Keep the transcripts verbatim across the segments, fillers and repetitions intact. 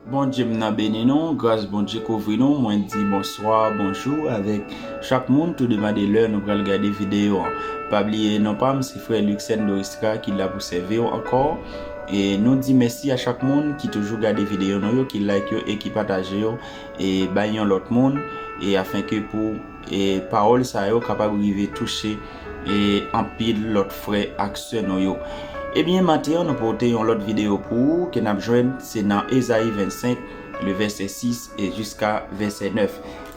Bondye m nan beni nou, gras Bondye kouvri nou. Mwen di bonswa, bonjou avèk chak moun, tou depann de lè nou pral gade videyo an. Pa bliye non pa m se frè Luxen Doristra ki la pou sèvi w ankò. E nou di mèsi a chak moun ki toujou gade videyo nou yo, ki like yo e ki pataje yo e bay yon lòt moun, e afenke pou e pawòl sa yo kapab rive touche e anpil lòt frè ak sè nou yo. Ebyen, maten an nou pote yon lòt videyo pou ou ke n ap jwenn se nan Ezayi vennsenk, le vèsè sis e jiska vèsè nèf.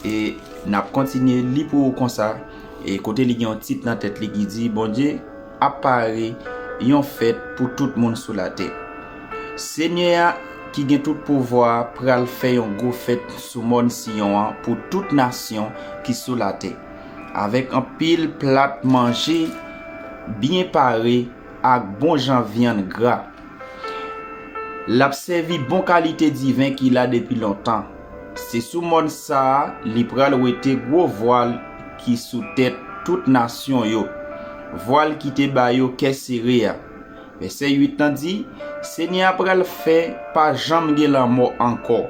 E n ap kontinye li pou ou konsa, e kote li gen yon tit nan tèt li ki di, Bondye ap pare yon fèt pou tout moun sou latè. Senyè a ki gen tout pouvwa a pral fè yon gwo fèt sou mòn Siyon an pou tout nasyon ki sou latè, avèk anpil plat manje byen pare ak bon jan vyann gra. L ap sèvi bon kalite diven ki la depi lontan. Se sou mòn sa a li pral wete gwo vwal ki sou tèt tout nasyon yo, vwal ki te ba yo kè sere a. Vèsè uit lan di, Senyè a pral fè pa janm gen lanmò ankò.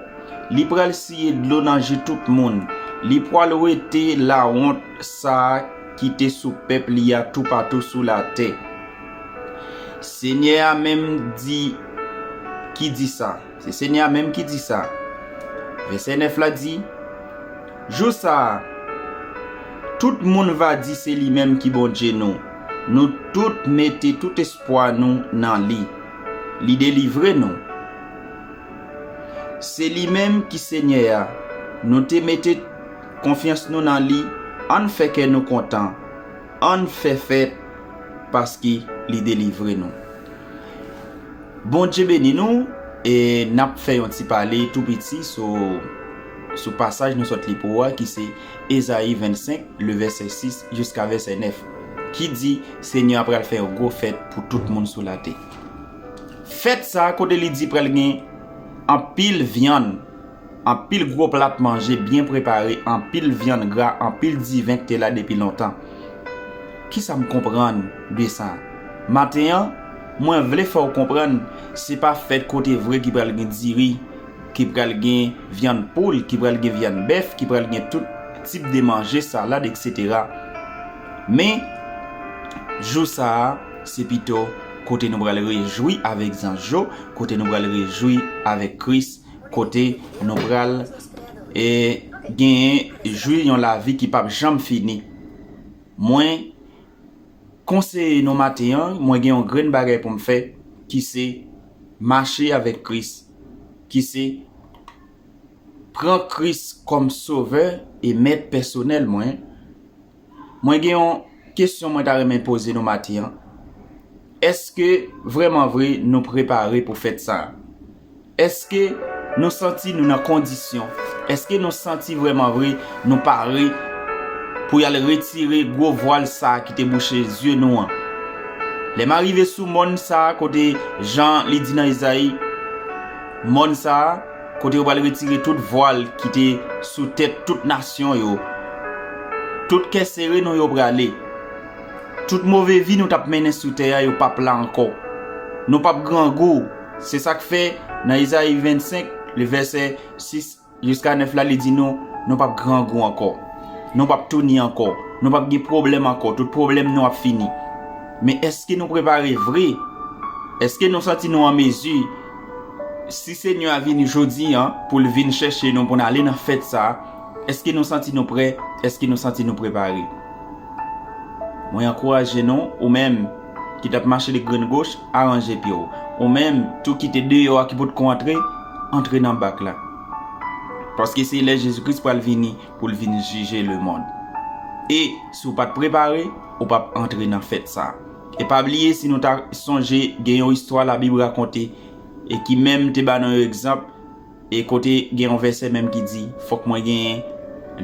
Li pral siye dlo nan je tout moun. Li pral wete lawont sa a ki te sou pèp li a toupatou sou latè. Senyè a menm di ki di sa. Se Senyè a menm ki di sa. Vèsè nèf la di, Jou sa a, tout moun va di se li menm ki Bondye nou. Nou tout mete tout espwa nou nan li. Li delivre nou. Se li menm ki Senyè a. Nou te mete konfyans nou nan li. Ann fè kè nou kontan. Ann fè fèt paske li delivre nou. Bondye beni nou, e n ap fè yon ti pale tou piti sou, sou pasaj nou sot li pou ou a, ki se Ezayi vennsenk, le vèsè sis jiska vèsè nèf, ki di Senyè a pral fè yon gwo fèt pou tout moun sou latè. Fèt sa a, kote li di pral gen anpil vyann, anpil gwo plat manje byen prepare, anpil vyann gra, anpil diven ki te la depi lontan. Kisa m konprann de sa? Maten an, mwen vle fè w konprann, se pa fèt kote vre ki pral gen diri, ki pral gen vyann poul, ki pral gen vyann bèf, ki pral gen tout tip de manje, salad, etsetera. Men, jou sa a, se pito kote nou pral rejwi avèk zanj yo, kote nou pral rejwi avèk Kris, kote nou pral e genyen jwi yon lavi ki p ap janm fini. Mwen konseye nou maten an, mwen gen yon grenn bagay pou m fè, ki se mache avèk Kris, ki se pran Kris kòm Sovè e Mèt pèsonèl mwen. Mwen gen yon kesyon mwen ta renmen poze nou maten an. Èske vrèman vre nou prepare pou fèt sa a? Èske nou santi nou nan kondisyon? Èske nou santi vrèman vre nou pare pou y al retire gwo vwal sa a ki te bouche zye nou an? Lè m arive sou mòn sa a, kote jan li di nan Ezayi, mòn sa a, kote yo pral retire tout vwal ki te sou tèt tout nasyon yo. Tout kè sere nou yo prale. Tout move vi nou t ap mennen sou tè a yo p ap la ankò. Nou p ap grangou. Se sa k fè nan Ezayi vennsenk, le vèsè sis jiska nèf la, li di nou, nou p ap grangou ankò. Nou p ap touni ankò. Nou p ap gen pwoblèm ankò. Tout pwoblèm nou ap fini. Men èske nou prepare vre? Èske nou santi nou an mezi? Si Senyè a vini jodi a pou l vin chèche nou, pou n ale nan fèt sa a, èske nou santi nou prè? Èske nou santi nou prepare? Mwen ankouraje nou, ou menm ki t ap mache de grenn goch, aranje pye w. Ou menm tou ki te deyò a, ki potko antre, antre nan bak la. Paske se lè Jezi Kris pral vini pou l vin jije lemonn. E si w pa t prepare, ou p ap antre nan fèt sa a. E pa bliye, si nou ta sonje, gen yon istwa Labib rakonte e ki menm te ba nou yon egzanp, e kote gen yon vèsè menm ki di, fòk mwen genyen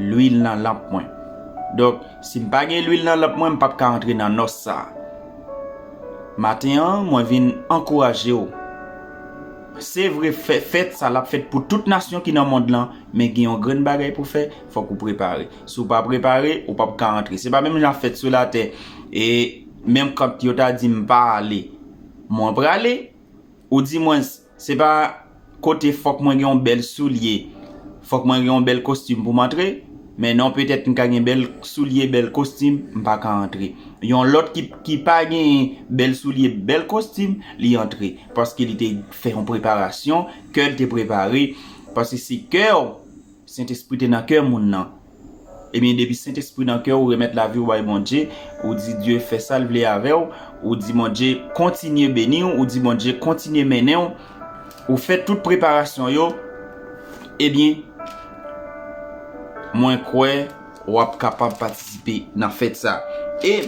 lwil nan lanp mwen. Donk, si m pa gen lwil nan lanp mwen, m p ap ka antre nan nòs sa a. Maten an, mwen vin ankouraje w. Se vre, fè, fèt sa l ap fèt pou tout nasyon ki nan mond lan, men gen yon grenn bagay pou fè, fòk ou prepare. Si w pa prepare, ou p ap ka antre. Se pa menm jan fèt sou latè, e menm kan yo ta di m pa ale, mwen prale, oudimwens, se pa kote fòk mwen gen yon bèl soulye, fòk mwen gen yon bèl kostim pou m antre. Men non, petèt m ka gen bèl soulye, bèl kostim, m pa ka antre. Yon lòt ki, ki pa gen bèl soulye, bèl kostim, li antre. Paske li te fè yon preparasyon, kè l te prepare. Paske se kè w, Sentespri te nan kè moun nan. Ebyen, depi Sentespri nan kè w, ou remèt lavi w bay Bondye, ou di Dye fè sa l vle avè w, ou di Bondye kontinye beni w, ou di Bondye kontinye mennen w, ou fè tout preparasyon yo, ebyen, mwen kwè w ap kapab patisipe nan fèt sa. E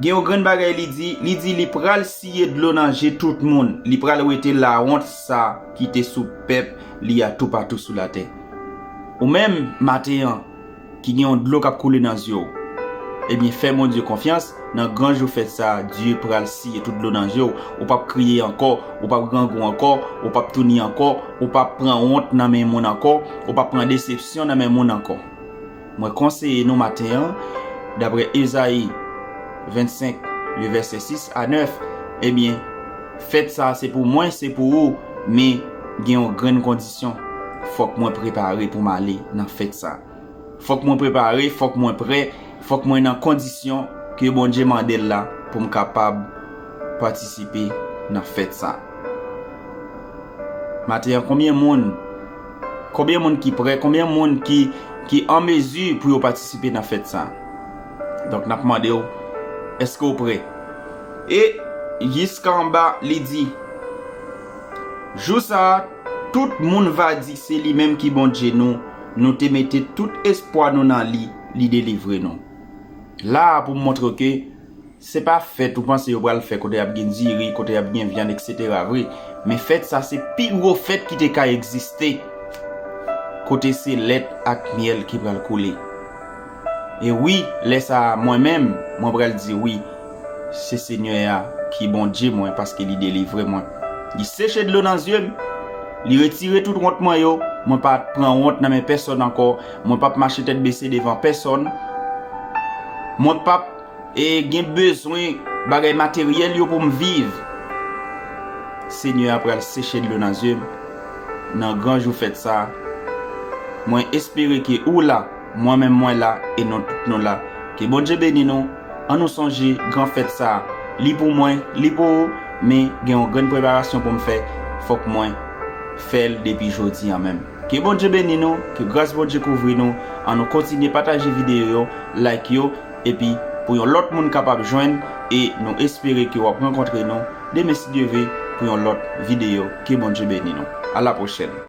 gen yon grenn bagay li di, li di li pral siye dlo nan je tout moun, li pral wete lawont sa ki te sou pèp li a toupatou sou latè. Ou menm, maten an, ki gen yon dlo k ap koule nan zye w, ebyen, fè Bondye konfyans, nan gran jou fèt sa a, Dye pral siye tout dlo nan zye w. Ou p ap kriye ankò, ou p ap grangou ankò, ou p ap touni ankò, ou p ap pran wont nan men moun ankò, ou p ap pran desepsyon nan men moun ankò. Mwen konseye nou maten an, daprè Ezayi vennsenk, le vèsè sis a nèf, ebyen, fèt sa a se pou mwen, se pou ou, men gen yon grenn kondisyon. Fòk mwen prepare pou m ale nan fèt sa a. Fòk mwen prepare, fòk mwen prè, fòk mwen nan kondisyon ke Bondye mande l la pou m kapab patisipe nan fèt sa. Maten an, konbyen moun, konbyen moun ki prè, konbyen moun ki, ki an mezi pou yo patisipe nan fèt sa? Donk, n ap mande w, èske w prè? E jiska anba, li di, jou sa a, tout moun va di se li menm ki Bondye nou, nou te mete tout espwa nou nan li, li delivre nou. La a pou m montre w ke se pa fèt ou panse yo pral fè kote y ap gen diri, kote y ap gen vyann, etsetera vre. Men fèt sa se pi gwo fèt ki te ka egziste. Kote se lèt ak myèl ki pral koule. E wi, lè sa a, mwen menm, mwen pral di wi, se Senyè a ki Bondye mwen, paske li delivre mwen. Li seche dlo nan zye m, li retire tout wont mwen yo, mwen pa pran wont nan men pèsonn ankò, mwen p ap mache tèt bese devan pèsonn, mwen p ap e gen bezwen bagay materyèl yo pou m viv. Senyè a pral seche dlo nan zye m nan gran jou fèt sa a. Mwen espere ke ou la, mwen menm mwen la, e nou tout nou la. Ke Bondye beni nou. An nou sonje gran fèt sa a. Li pou mwen, li pou ou, men gen yon grenn preparasyon pou m fè. Fòk mwen fè l depi jodi a menm. Ke Bondye beni nou, ke gras Bondye kouvri nou. An nou kontinye pataje videyo yo, like yo, epi pou yon lòt moun kapab jwenn, e nou espere ke w ap rankontre nou demen si Dye vle pou yon lòt videyo. Ke Bondye beni nou. A la pwochèn.